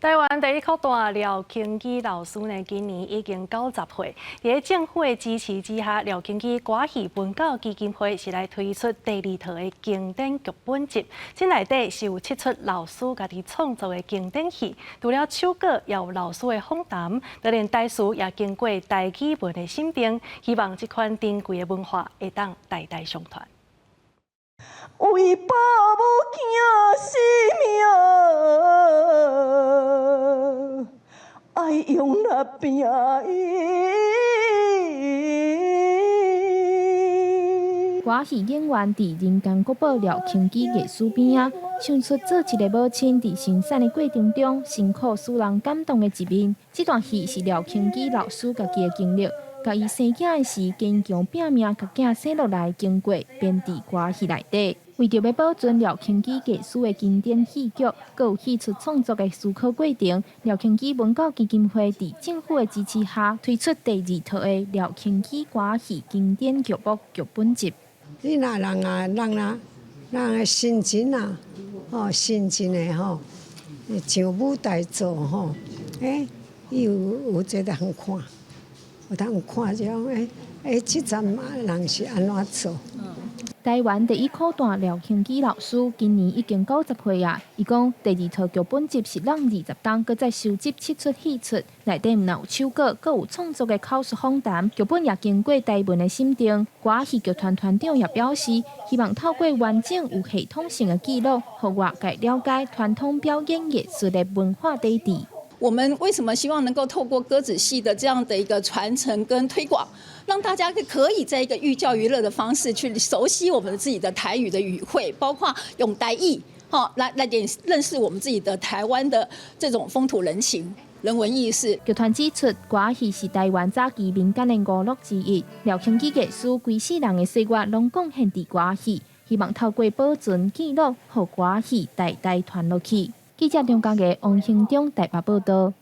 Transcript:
台灣第一曲段廖慶基老師呢，今年已經90歲。佇政府的支持之下，廖慶基歌戲文教基金會是來推出第二套的經典劇本集。這內底是有七齣老師家己創作的經典戲，除了手稿，也有老師的訪談，就連台詞也經過台語文的審定，希望這款珍貴的文化會當代代相傳。為父母囝性命，愛用力拼伊。歌戲演員佇人間國寶廖慶基藝術邊仔，唱出做一个母親佇生產的過程中辛苦使人感動的一面。這段戲是廖慶基老師家己的經歷，共伊生囝的時堅強拚命，共囝生落來經過編佇歌戲內底。為著欲保存廖慶基藝術的經典戲劇，閣有戲出創作的思考過程，廖慶基文教基金會佇政府的支持下，推出第二套的廖慶基歌戲經典劇目劇本集。你若人啊，人啊，人的心情啊，吼，心情的吼，上舞台做吼，欸，伊有這通看，有通看這欸欸，這陣人是按怎做？台灣第一苦旦廖慶基老師今年已經90歲啊！伊講第二套劇本集是攏20冬，閣再收集七齣戲出，內底毋但有手稿，閣有創作的口述訪談，劇本也經過台文的審定。歌戲劇團團長也表示，希望透過完整有系統性的記錄，予外界了解傳統表演藝術的文化底蘊。我們為什麼希望能夠透過歌仔戲的這樣的一個傳承跟推廣，讓大家可以在一個寓教於樂的方式去熟悉我們自己的台語的語彙，包括用台語，哈，來點認識我們自己的台灣的這種風土人情、人文意識。劇團指出，歌戲是台灣早期民間的娛樂之一，廖慶基藝師規世人的歲月攏貢獻佇歌戲，希望透過保存記錄，予歌戲代代傳落去。記者張家傑、王興中台北報道。